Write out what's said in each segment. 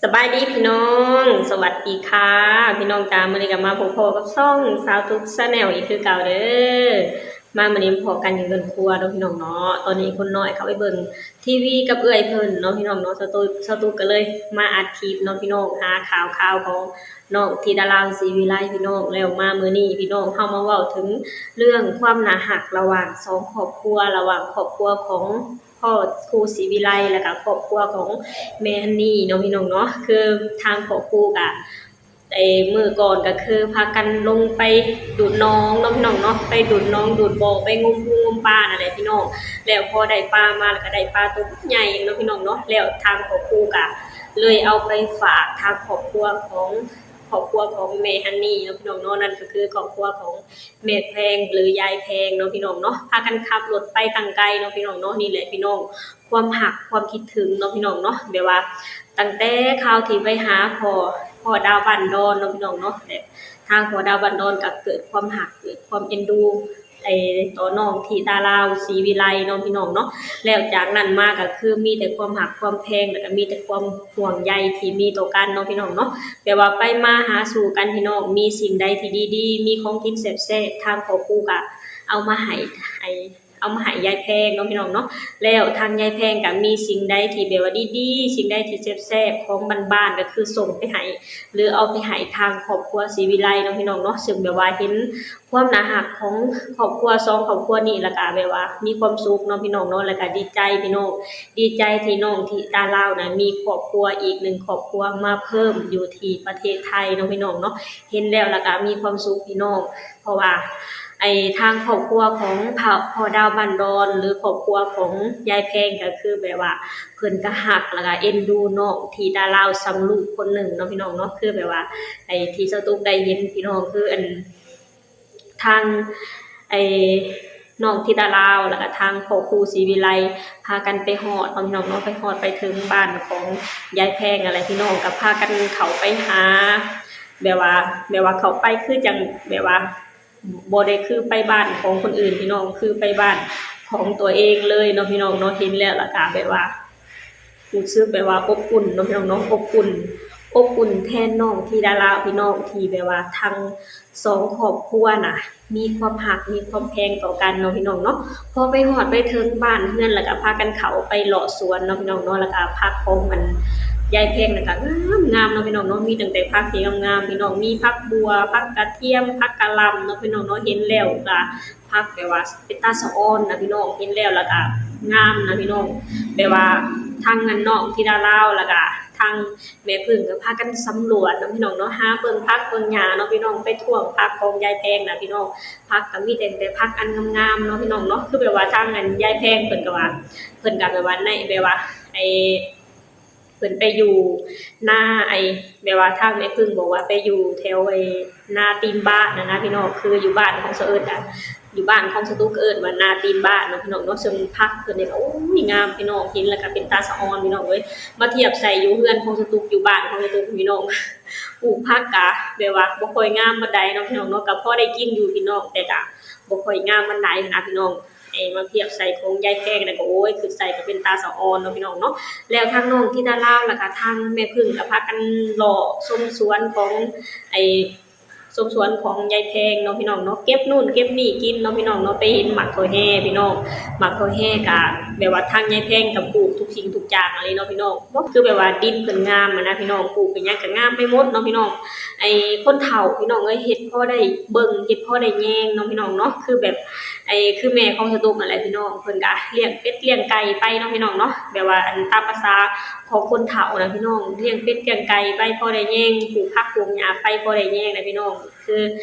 ສະບາຍດີພີ່ນ້ອງ ສະຫວັດດີຄ່ະພີ່ນ້ອງຈ້າ. ມື້ນີ້ກໍມາພົບພໍ້ກັບຊ່ອງສາວຕຸກ Channel ອີກຄືເກົ່າເດີ. ມາມື້ນີ້ພໍ້ກັນຢູ່ເຮືອນຄົວເນາະພີ່ນ້ອງເນາະ. ຕອນນີ້ຄົນນ້ອຍເຂົ້າໄປເບິ່ງທີວີກັບເອື້ອຍເພິ່ນເນາະພີ່ນ້ອງເນາະ. ສາວຕຸກ ສາວຕຸກກໍເລີຍມາອັດຄລິບເນາະພີ່ນ້ອງ ຫາຂ່າວຄາວຂອງນ້ອງທິດາລາວ ສີວິໄລ ພີ່ນ້ອງ. ແລ້ວມາມື້ນີ້ພີ່ນ້ອງ ເຮົາມາເວົ້າເຖິງເລື່ອງຄວາມໜ້າຮັກລະຫວ່າງສອງຄອບຄົວ ລະຫວ່າງຄອບຄົວຂອງ ພໍ່ຄູສີວິໄລ ແລ້ວກະຄອບຄົວຂອງແມ່ຮັນນີເນາະພີ່ນ້ອງເນາະ. ຄືທາງພໍ່ຄູກະ ໄອ້ມື້ກ່ອນກໍຄືພາກັນລົງໄປດູດໜອງເນາະພີ່ນ້ອງເນາະ ໄປດູດໜອງດູດບໍ່ ໄປງົມປູງົມປານັ້ນແຫຼະພີ່ນ້ອງ. ແລ້ວພໍໄດ້ປາມາ ແລ້ວກໍໄດ້ປາໂຕບັກໃຫຍ່ເນາະພີ່ນ້ອງເນາະ. ແລ້ວທາງພໍ່ຄູກະເລີຍເອົາໄປຝາກທາງຄອບຄົວຂອງ ຄອບຄົວຂອງແມ່ຮັນນີເນາະພີ່ນ້ອງເນາະ. ນັ້ນກໍຄືຄອບຄົວຂອງ ແມ່ແພງ ຫຼື ຍາຍແພງເນາະພີ່ນ້ອງເນາະ. ພາກັນຂັບລົດໄປຕັ້ງໄກເນາະພີ່ນ້ອງເນາະ. ນີ້ແຫຼະພີ່ນ້ອງ ຄວາມຮັກຄວາມຄິດເຖິງເນາະພີ່ນ້ອງເນາະ. ແບບວ່າຕັ້ງແຕ່ຄາວທີ່ໄປຫາພໍ່ ພໍ່ດາວບ້ານດອນເນາະພີ່ນ້ອງເນາະ. ແບບທາງພໍ່ດາວບ້ານດອນກໍເກີດຄວາມຮັກ ເກີດຄວາມເອັນດູ ໄອ້ ຕໍ່ນ້ອງທິດາລາວ ສີວິໄລເນາະພີ່ນ້ອງເນາະ. ແລ້ວຈາກນັ້ນມາກໍຄືມີແຕ່ຄວາມຮັກຄວາມແພງ ແລ້ວກໍມີແຕ່ຄວາມຫ່ວງໃຍທີ່ມີຕໍ່ກັນເນາະພີ່ນ້ອງເນາະ. ແບບວ່າໄປມາຫາສູ່ກັນພີ່ນ້ອງ ມີສິ່ງໃດທີ່ດີໆ ມີຂອງກິນແຊບໆ ທາງຄອບຄົວກໍເອົາມາໃຫ້ ໃຫ້ ເອົາມາໃຫ້ຍາຍແພງເນາະພີ່ນ້ອງເນາະ. ແລ້ວທາງຍາຍແພງກໍມີສິ່ງໃດທີ່ແບບວ່າດີໆ ສິ່ງໃດທີ່ແຊບໆ ຂອງບ້ານໆ ກໍຄືສົ່ງໄປໃຫ້ ຫຼື ເອົາໄປໃຫ້ທາງຄອບຄົວສີວິໄລເນາະພີ່ນ້ອງເນາະ. ເຊິ່ງແບບວ່າເຫັນຄວາມໜ້າຮັກຂອງຄອບຄົວ ສອງຄອບຄົວນີ້ ແລ້ວກໍແບບວ່າມີຄວາມສຸກເນາະພີ່ນ້ອງເນາະ. ແລ້ວກໍດີໃຈພີ່ນ້ອງ ດີໃຈທີ່ນ້ອງທິດາລາວນະ ມີຄອບຄົວອີກໜຶ່ງຄອບຄົວມາເພີ່ມຢູ່ທີ່ປະເທດໄທເນາະພີ່ນ້ອງເນາະ. ເຫັນແລ້ວແລ້ວກໍມີຄວາມສຸກພີ່ນ້ອງ ເພາະວ່າ ໄອ້ທາງຄອບຄົວຂອງພໍ່ ພໍ່ດາວບ້ານດອນ ຫຼື ຄອບຄົວຂອງຍາຍແພງ ກໍຄືແບບວ່າເພິ່ນກໍຮັກ ແລ້ວກໍເອັນດູນ້ອງທິດາລາວສ່ຳລູກຄົນໜຶ່ງເນາະພີ່ນ້ອງເນາະ. ຄືແບບວ່າ ໄອ້ທີ່ສາວຕຸກໄດ້ເຫັນພີ່ນ້ອງ ຄືອັນ ທາງ ໄອ້ ນ້ອງທິດາລາວ ແລ້ວກໍທາງພໍ່ຄູສີວິໄລ ພາກັນໄປຮອດເນາະພີ່ນ້ອງເນາະ. ໄປຮອດໄປເຖິງບ້ານຂອງຍາຍແພງນັ້ນແຫຼະພີ່ນ້ອງ ກໍພາກັນເຂົ້າໄປຫາ ແບບວ່າ ແບບວ່າເຂົ້າໄປຄືຈັ່ງແບບວ່າ ບໍ່ໄດ້ຄືໄປບ້ານຂອງຄົນອື່ນພີ່ນ້ອງ ຄືໄປບ້ານຂອງຕົວເອງເລີຍເນາະພີ່ນ້ອງເນາະ. ເຫັນແລ້ວແລ້ວກະແບບວ່າ ຮູ້ສຶກແບບວ່າອົບອຸ່ນເນາະພີ່ນ້ອງເນາະ ອົບອຸ່ນ ອົບອຸ່ນແທນນ້ອງທິດາລາວພີ່ນ້ອງ ທີ່ແບບວ່າທັງສອງຄອບຄົວນະ ມີຄວາມຮັກ ມີຄວາມແພງຕໍ່ກັນເນາະພີ່ນ້ອງເນາະ. ພໍໄປຮອດໄປເຖິງບ້ານເຮືອນ ແລ້ວກະພາກັນເຂົ້າໄປເລາະສວນເນາະພີ່ນ້ອງເນາະ. ແລ້ວກະຜັກຂອງອັນຍາຍແພງນະກະງາມໆເນາະພີ່ນ້ອງເນາະ ມີຕັ້ງແຕ່ຜັກທີ່ງາມໆພີ່ນ້ອງ ມີຜັກບົ່ວ ຜັກກະທຽມ ຜັກກະຫຼ່ຳເນາະພີ່ນ້ອງເນາະ. ເຫັນແລ້ວກະ ຜັກແບບວ່າເປັນຕາສະອອນນະພີ່ນ້ອງ ເຫັນແລ້ວແລ້ວກະງາມນະພີ່ນ້ອງ. ແບບວ່າທັງອັນນ້ອງທິດາລາວ ແລ້ວກະທັງແມ່ເພິ່ງກໍພາກັນສຳຫຼວດເນາະພີ່ນ້ອງເນາະ ຫາເບິ່ງຜັກເບິ່ງຫຍ້າເນາະພີ່ນ້ອງ ໄປຖ້ວງຜັກຂອງຍາຍແພງນະພີ່ນ້ອງ. ຜັກກໍມີແຕ່ ແຕ່ຜັກອັນງາມໆເນາະພີ່ນ້ອງເນາະ. ຄືແບບວ່າທາງອັນຍາຍແພງເພິ່ນກໍວ່າ ເພິ່ນກໍແບບວ່າໃນ ແບບວ່າໄອ້ ເພິ່ນໄປຢູ່ນາ ໄອ້ ແບບວ່າທາງແມ່ເພິ່ງບອກວ່າໄປຢູ່ແຖວໄອ້ນາຕີນບ້ານຫັ້ນນະພີ່ນ້ອງ ຄືຢູ່ບ້ານຂອງສະເອິດ ຢູ່ບ້ານຂອງສະຕຸກເອີ້ນວ່ານາຕີນບ້ານເນາະພີ່ນ້ອງເນາະ. ເຊິ່ງຜັກເພິ່ນນີ້ກໍ ໂອ້ຍ ງາມພີ່ນ້ອງ ເຫັນແລ້ວກໍເປັນຕາສະອອນພີ່ນ້ອງເອີຍ. ມາທຽບໃສ່ຢູ່ເຮືອນຂອງສະຕຸກ ຢູ່ບ້ານຂອງສະຕຸກພີ່ນ້ອງ ປູກຜັກກະແບບວ່າບໍ່ຄ່ອຍງາມປານໃດເນາະພີ່ນ້ອງເນາະ ກໍພໍໄດ້ກິນຢູ່ພີ່ນ້ອງ ແຕ່ກະບໍ່ຄ່ອຍງາມປານໃດຫັ້ນນະພີ່ນ້ອງ. ເອີ ມາທຽບໃສ່ຂອງຍາຍແພງນະກໍ ໂອ້ຍ ຄິດໃສ່ກໍເປັນຕາສະອອນເນາະພີ່ນ້ອງເນາະ. ແລ້ວທາງນ້ອງທິດາລາວ ແລ້ວກະທາງແມ່ເພິ່ງກໍພາກັນເລາະຊົມສວນຂອງ ໄອ້ ຊົມສວນຂອງຍາຍແພງເນາະພີ່ນ້ອງເນາະ ເກັບໂນ່ນເກັບນີ້ກິນເນາະພີ່ນ້ອງເນາະ. ໄປເຫັນໝາກຖົ່ວແຮ່ພີ່ນ້ອງ ໝາກຖົ່ວແຮ່ກະແບບວ່າທາງຍາຍແພງກໍປູກທຸກສິ່ງທຸກຢ່າງອີ່ຫຼີເນາະພີ່ນ້ອງ. ບໍ່ ຄືແບບວ່າດິນເພິ່ນງາມຫັ້ນນະພີ່ນ້ອງ ປູກອີ່ຫຍັງກໍງາມໄປໝົດເນາະພີ່ນ້ອງ. ໄອ້ຄົນເຖົ້າພີ່ນ້ອງເອີຍ ເຮັດພໍໄດ້ເບິ່ງ ເຮັດພໍໄດ້ແຍງເນາະພີ່ນ້ອງເນາະ. ຄືແບບ ໄອ້ ຄືແມ່ຂອງສະຕຸກຫັ້ນແຫຼະພີ່ນ້ອງ ເພິ່ນກະລ້ຽງເປັດລ້ຽງໄກ່ໄປເນາະພີ່ນ້ອງເນາະ. ແບບວ່າອັນຕາມພາສາຂອງຄົນເຖົ້ານະພີ່ນ້ອງ ລ້ຽງເປັດລ້ຽງໄກ່ໄປພໍໄດ້ແຍງ ປູກຜັກປູກຫຍ້າໄປພໍໄດ້ແຍງນະພີ່ນ້ອງ. ຄື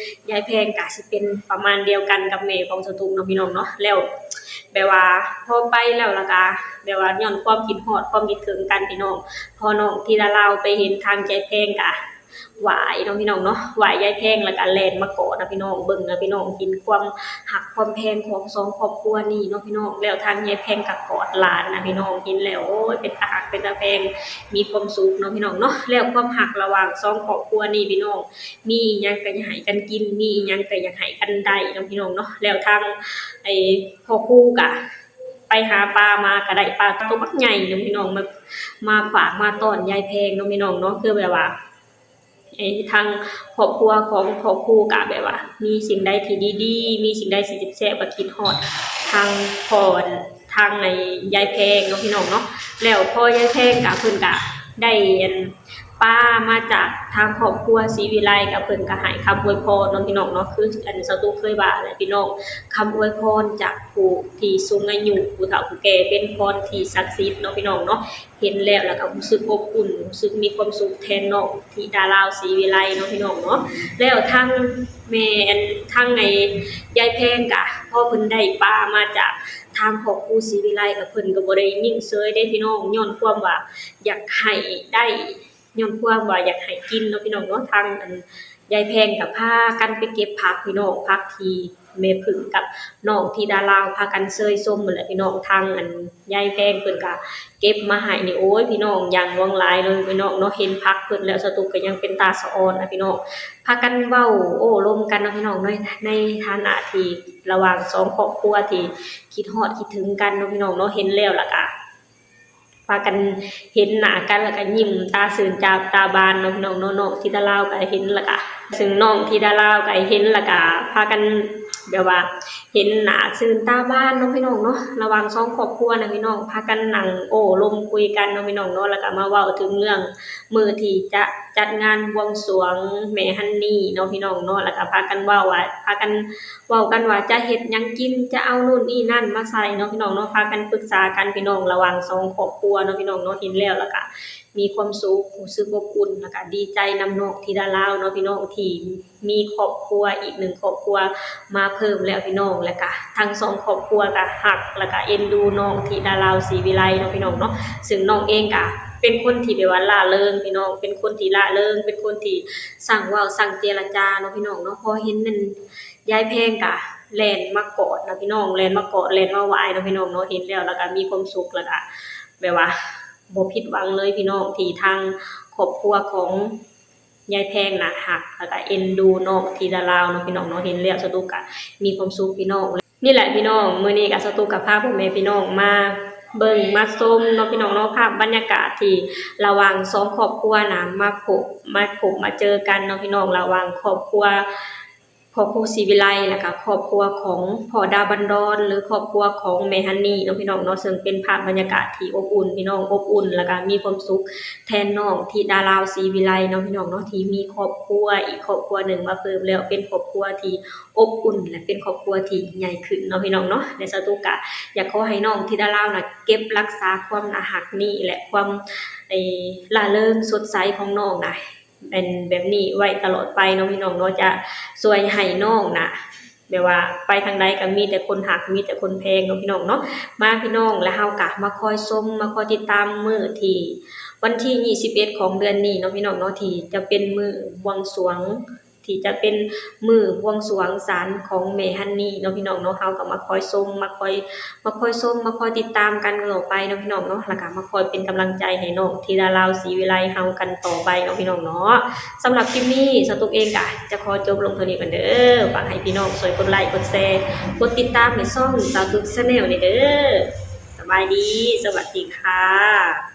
ຍາຍແພງກະຊິເປັນປະມານດຽວກັນກັບແມ່ຂອງສະຕຸກເນາະພີ່ນ້ອງເນາະ. ແລ້ວແບບວ່າພໍໄປແລ້ວ ແລ້ວກະແບບວ່າຍ້ອນຄວາມຄິດຮອດຄວາມຄິດເຖິງກັນພີ່ນ້ອງ ພໍນ້ອງທິດາລາວໄປເຫັນທາງຍາຍແພງກະ ໄຫວ້ເນາະພີ່ນ້ອງເນາະ ໄຫວ້ຍາຍແພງ ແລ້ວກະແລ່ນມາກອດນະພີ່ນ້ອງ. ເບິ່ງນະພີ່ນ້ອງ ເຫັນຄວາມຮັກຄວາມແພງຂອງສອງຄອບຄົວນີ້ເນາະພີ່ນ້ອງ. ແລ້ວທາງຍາຍແພງກໍກອດຫຼານນະພີ່ນ້ອງ ເຫັນແລ້ວ ໂອ້ຍ ເປັນຕາຮັກເປັນຕາແພງ ມີຄວາມສຸກເນາະພີ່ນ້ອງເນາະ. ແລ້ວຄວາມຮັກລະຫວ່າງສອງຄອບຄົວນີ້ພີ່ນ້ອງ ມີອີ່ຫຍັງກໍຢາກໃຫ້ກັນກິນ ມີອີ່ຫຍັງກໍຢາກໃຫ້ກັນໄດ້ເນາະພີ່ນ້ອງເນາະ. ແລ້ວທາງ ໄອ້ ພໍ່ຄູກະ ໄປຫາປາມາກໍໄດ້ປາໂຕບັກໃຫຍ່ເນາະພີ່ນ້ອງ ມາ ມາຝາກມາຕ້ອນຍາຍແພງເນາະພີ່ນ້ອງເນາະ ຄືແບບວ່າ ເອີ ທາງຄອບຄົວຂອງພໍ່ຄູກະແບບວ່າ ມີສິ່ງໃດທີ່ດີໆ ມີສິ່ງໃດທີ່ແຊບໆ ກະຄິດຮອດທາງພໍ່ ທາງ ໄອ້ ຍາຍແພງເນາະພີ່ນ້ອງເນາະ. ແລ້ວພໍ່ຍາຍແພງກະ ເພິ່ນກະໄດ້ ອັນ ປາມາຈາກທາງຄອບຄົວສີວິໄລ ກະເພິ່ນກະໃຫ້ຄຳອວຍພອນເນາະພີ່ນ້ອງເນາະ ຄື ອັນ ສາວຕຸກເຄີຍວ່າແຫຼະພີ່ນ້ອງ ຄຳອວຍພອນຈາກຜູ້ທີ່ສູງອາຍຸ ຜູ້ເຖົ້າຜູ້ແກ່ ເປັນພອນທີ່ສັກສິດເນາະພີ່ນ້ອງເນາະ. ເຫັນແລ້ວລະກະຮູ້ສຶກອົບອຸ່ນ ຮູ້ສຶກມີຄວາມສຸກແທນນ້ອງທິດາລາວສີວິໄລເນາະພີ່ນ້ອງເນາະ. ແລ້ວທາງແມ່ ອັນ ທາງ ໄອ້ ຍາຍແພງກະ ພໍເພິ່ນໄດ້ປາມາຈາກທາງຄອບຄົວສີວິໄລ ກະເພິ່ນກະບໍ່ໄດ້ນິ່ງເຊີຍເດ້ພີ່ນ້ອງ ຍ້ອນຄວາມວ່າຢາກໃຫ້ໄດ້ ຍ້ອນຄວາມວ່າຢາກໃຫ້ກິນເນາະພີ່ນ້ອງເນາະ. ທາງ ອັນ ຍາຍແພງກະພາກັນໄປເກັບຜັກພີ່ນ້ອງ ຜັກທີ່ແມ່ເພິ່ງກັບນ້ອງທິດາລາວພາກັນເຊີຍຊົມຫັ້ນແຫຼະພີ່ນ້ອງ. ທາງ ອັນ ຍາຍແພງເພິ່ນກະເກັບມາໃຫ້ນີ້ ໂອ້ຍ ພີ່ນ້ອງ ຢ່າງຫຼວງຫຼາຍເນາະພີ່ນ້ອງເນາະ. ເຫັນຜັກເພິ່ນແລ້ວ ສາວຕຸກກະຍັງເປັນຕາສະອອນນະພີ່ນ້ອງ. ພາກັນເວົ້າໂອ້ລົມກັນເນາະພີ່ນ້ອງເນາະ ໃນຖານະທີ່ລະຫວ່າງສອງຄອບຄົວທີ່ຄິດຮອດຄິດເຖິງກັນເນາະພີ່ນ້ອງເນາະ. ເຫັນແລ້ວລະກະ ພາກັນເຫັນໜ້າກັນລະກະຍິ້ມຕາຊື່ນຕາບານເນາະພີ່ນ້ອງເນາະ. ນ້ອງທິດາລາວກະເຫັນລະກະ ຊຶ່ງນ້ອງທິດາລາວກະເຫັນລະກະ ພາກັນແບບວ່າເຫັນໜ້າຊື່ນຕາບານເນາະພີ່ນ້ອງເນາະ. ລະຫວ່າງສອງຄອບຄົວນະພີ່ນ້ອງ ພາກັນນັ່ງໂອ້ລົມຄຸຍກັນເນາະພີ່ນ້ອງເນາະ ລະກະມາເວົ້າເຖິງເລື່ອງມື້ທີ່ຈະຈັດງານບວງສວງແມ່ຮັນນີເນາະພີ່ນ້ອງເນາະ. ລະກະພາກັນເວົ້າວ່າ ພາກັນເວົ້າກັນວ່າຈະເຮັດຫຍັງກິນ ຈະເອົາໂນ່ນນີ້ນັ້ນມາໃສ່ເນາະພີ່ນ້ອງເນາະ. ພາກັນປຶກສາກັນພີ່ນ້ອງ ລະຫວ່າງສອງຄອບຄົວເນາະພີ່ນ້ອງເນາະ. ເຫັນແລ້ວລະກະ ມີຄວາມສຸກ ຮູ້ສຶກອົບອຸ່ນ ແລ້ວກະດີໃຈນຳນ້ອງທິດາລາວເນາະພີ່ນ້ອງ ທີ່ມີຄອບຄົວອີກໜຶ່ງຄອບຄົວມາເພີ່ມແລ້ວພີ່ນ້ອງ. ແລ້ວກະທັງສອງຄອບຄົວກະຮັກ ແລ້ວກະເອັນດູນ້ອງທິດາລາວສີວິໄລເນາະພີ່ນ້ອງເນາະ. ຊຶ່ງນ້ອງເອງກະເປັນຄົນທີ່ແບບວ່າລ່າເລີງພີ່ນ້ອງ ເປັນຄົນທີ່ລ່າເລີງ ເປັນຄົນທີ່ຊ່າງເວົ້າຊ່າງເຈລະຈາເນາະພີ່ນ້ອງເນາະ. ພໍເຫັນນັ້ນ ຍາຍແພງກະແລ່ນມາກອດນະພີ່ນ້ອງ ແລ່ນມາກອດ ແລ່ນມາຫວາຍເນາະພີ່ນ້ອງເນາະ. ເຫັນແລ້ວລະກະມີຄວາມສຸກ ແລ້ວກະແບບວ່າ ບໍ່ຜິດຫວັງເລີຍພີ່ນ້ອງ ທີ່ທາງຄອບຄົວຂອງຍາຍແພງນະ ຮັກ ແລ້ວກະເອັນດູນ້ອງທິດາລາວເນາະພີ່ນ້ອງເນາະ. ເຫັນແລ້ວສາວຕຸກກະມີຄວາມສຸກພີ່ນ້ອງ. ນີ້ແຫຼະພີ່ນ້ອງ ມື້ນີ້ກະສາວຕຸກກະພາພໍ່ແມ່ພີ່ນ້ອງມາເບິ່ງມາຊົມເນາະພີ່ນ້ອງເນາະ ພາບບັນຍາກາດທີ່ລະຫວ່າງສອງຄອບຄົວນະ ມາພົບ ມາພົບມາເຈີກັນເນາະພີ່ນ້ອງ ລະຫວ່າງຄອບຄົວ ຄອບຄົວສີວິໄລ ແລ້ວກະຄອບຄົວຂອງພໍ່ດາວບັນດອນ ຫຼືຄອບຄົວຂອງແມ່ຮັນນີເນາະພີ່ນ້ອງເນາະ. ເຊິ່ງເປັນພາບບັນຍາກາດທີ່ອົບອຸ່ນພີ່ນ້ອງ ອົບອຸ່ນ ແລ້ວກະມີຄວາມສຸກແທນນ້ອງທິດາລາວສີວິໄລເນາະພີ່ນ້ອງເນາະ ທີ່ມີຄອບຄົວອີກຄອບຄົວໜຶ່ງມາເພີ່ມແລ້ວ ເປັນຄອບຄົວທີ່ອົບອຸ່ນ ແລະເປັນຄອບຄົວທີ່ໃຫຍ່ຂຶ້ນເນາະພີ່ນ້ອງເນາະ. ແລະສາວຕຸກກະຢາກຂໍໃຫ້ນ້ອງທິດາລາວນະ ເກັບຮັກສາຄວາມໜ້າຮັກນີ້ ແລະຄວາມ ເອີ ລ່າເລີງສົດໃສຂອງນ້ອງນະ ແມ່ນແບບນີ້ໄວ້ຕະຫຼອດໄປເນາະພີ່ນ້ອງເນາະ ຈະຊ່ວຍໃຫ້ນ້ອງນະ ແບບວ່າໄປທາງໃດກະມີແຕ່ຄົນຮັກ ມີແຕ່ຄົນແພງເນາະພີ່ນ້ອງເນາະ. ມາພີ່ນ້ອງ ແລະເຮົາກະມາຄອຍຊົມ ມາຄອຍຕິດຕາມມື້ທີ່ ວັນທີຊາວເອັດຂອງເດືອນນີ້ເນາະພີ່ນ້ອງເນາະ ທີ່ຈະເປັນມື້ບວງສວງ ທີ່ຈະເປັນມື້ບວງສວງສານຂອງແມ່ຮັນນີເນາະພີ່ນ້ອງເນາະ. ເຮົາກະມາຄອຍຊົມ ມາຄອຍ ມາຄອຍຊົມ ມາຄອຍຕິດຕາມກັນຕໍ່ໄປເນາະພີ່ນ້ອງເນາະ ແລ້ວກະມາຄອຍເປັນກຳລັງໃຈໃຫ້ນ້ອງທິດາລາວສີວິໄລເຮົາກັນຕໍ່ໄປເນາະພີ່ນ້ອງເນາະ. ສຳລັບຄລິບນີ້ ສາວຕຸກເອງກະຈະຂໍຈົບລົງເທົ່ານີ້ກ່ອນເດີ. ຝາກໃຫ້ພີ່ນ້ອງຊ່ວຍກົດໄລ ກົດແຊ ກົດຕິດຕາມໃຫ້ຊ່ອງສາວຕຸກ Channel ແດ່ເດີ. ສະບາຍດີ ສະຫວັດດີຄ່ະ.